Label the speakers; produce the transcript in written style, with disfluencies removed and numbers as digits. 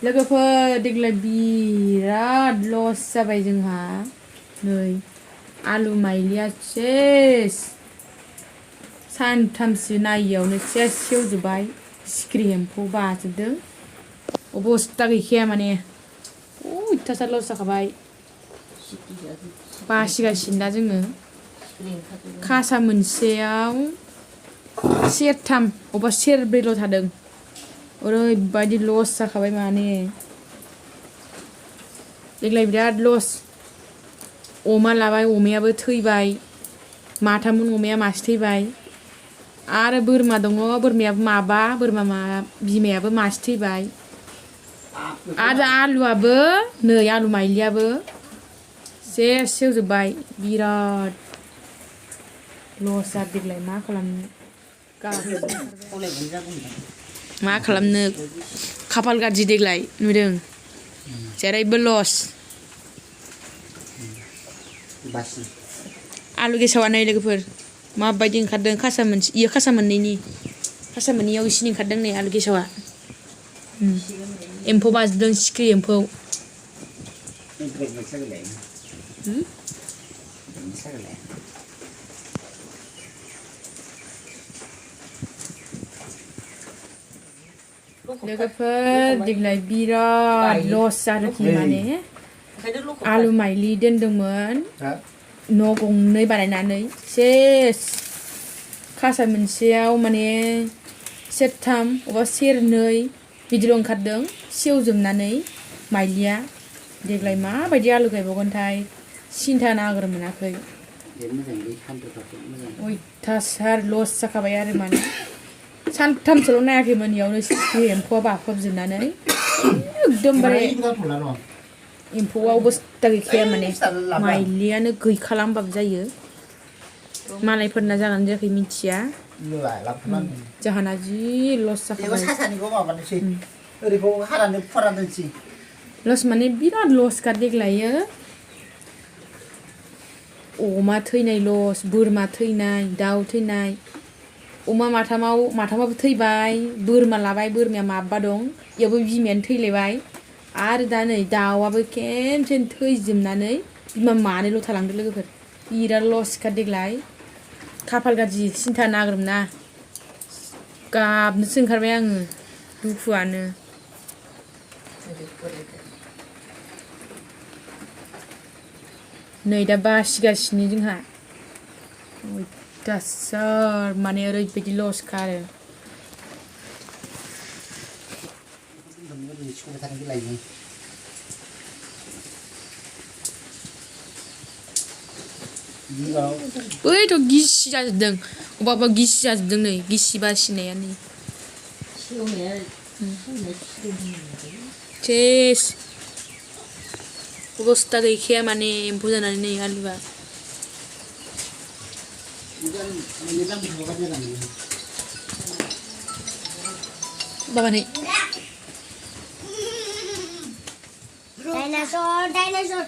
Speaker 1: लोगोफोर देग्लाय बिराद लस जाबाय जोंहा नै आलु माइलिया सेस सानथामसो नायियावनो सेस सेवजोब्बाय सिख्रि एम्फौ बाजोबदों अबस्था गैखाया माने अयथासार लस जाखाबाय बासिगासिनो दा जोङो खासा मोनसेयाव सेरथाम अबा सेरब्रैल' थादों ओरैबायदि लस जाखाबाय माने देग्लाय बिराद लस अमा लाबाय अमायाबो थैबाय माथाममोन अमाया मासे थैबाय आरो बोरमा दङ बोरमायाबो माबा बोरमा बिमायाबो मासे थैबाय आरो आलुआबो नै आलु माइलियाबो सेस सेवजोब्बाय बिराद लस जादों देग्लाय मा खालामनो मा खालामनो खाफाल गाज्रि देग्लाय नुदों जेरैबो लस आलु गेसावा नै लोगोफोर माबायदि ओंखारदों खासा मोनसे इयो खासा मोननैयाव इसिनि ओंखारदों नै आलु गेसावा एम्फौ बाजदों सिख्रि एम्फौ लोगोफोर देग्लाय बिराद लस जादोंखि माने आलु माइलि दोनदोंमोन न' गंनै बानायनानै सेस खासा मोनसेयाव माने सेरथाम अबा सेरनै बिदिल' ओंखारदों सेवजोबनानै माइलिया देग्लाय माबायदि आलु गायबावगोनथाय सिन्था नागोर मोनाखै अयथासार लस जाखाबाय आरो माने सानथामसोल' नायाखैमोन इयावनो सिख्रि एम्फौआ बाफबजोबनानै एकदमबारे एम्फौआ अबस्था गैखाया माने माइलियानो गैखाला होनबाबो जायो मालायफोरना जागोन जायाखै मिथिया जाहाना जि लस जाखाबाय लस माने बिराद लसखा देग्लायो अमा थैनाय लस बोरमा थैनाय दाउ थैनाय अमा माथामाबो थैबाय बोरमा लाबाय बोरमाया माबा दं इयावबो बिमायानो थैलायबाय आरो दा नै दाउआबो खेनसेनो थैजोबनानै बिमा मानैल' थालांदो लोगोफोर बिराद लसखा देग्लाय खाफाल गाज्रि सिन्था नागोरमोना गाबनोसो ओंखारबाय आङो दुखुआनो नै दा बासिगासिनो जोंहा अयथासार माने ओरैबायदि लसखा आरो बैथ' गिसि जाजोबदों अबा गिसि जाजोबदों नै गिसि बासिनाया नै सेस अबस्था गैखाया माने एम्फौ जानानै नै आलुआ बाबा नै
Speaker 2: डायनासर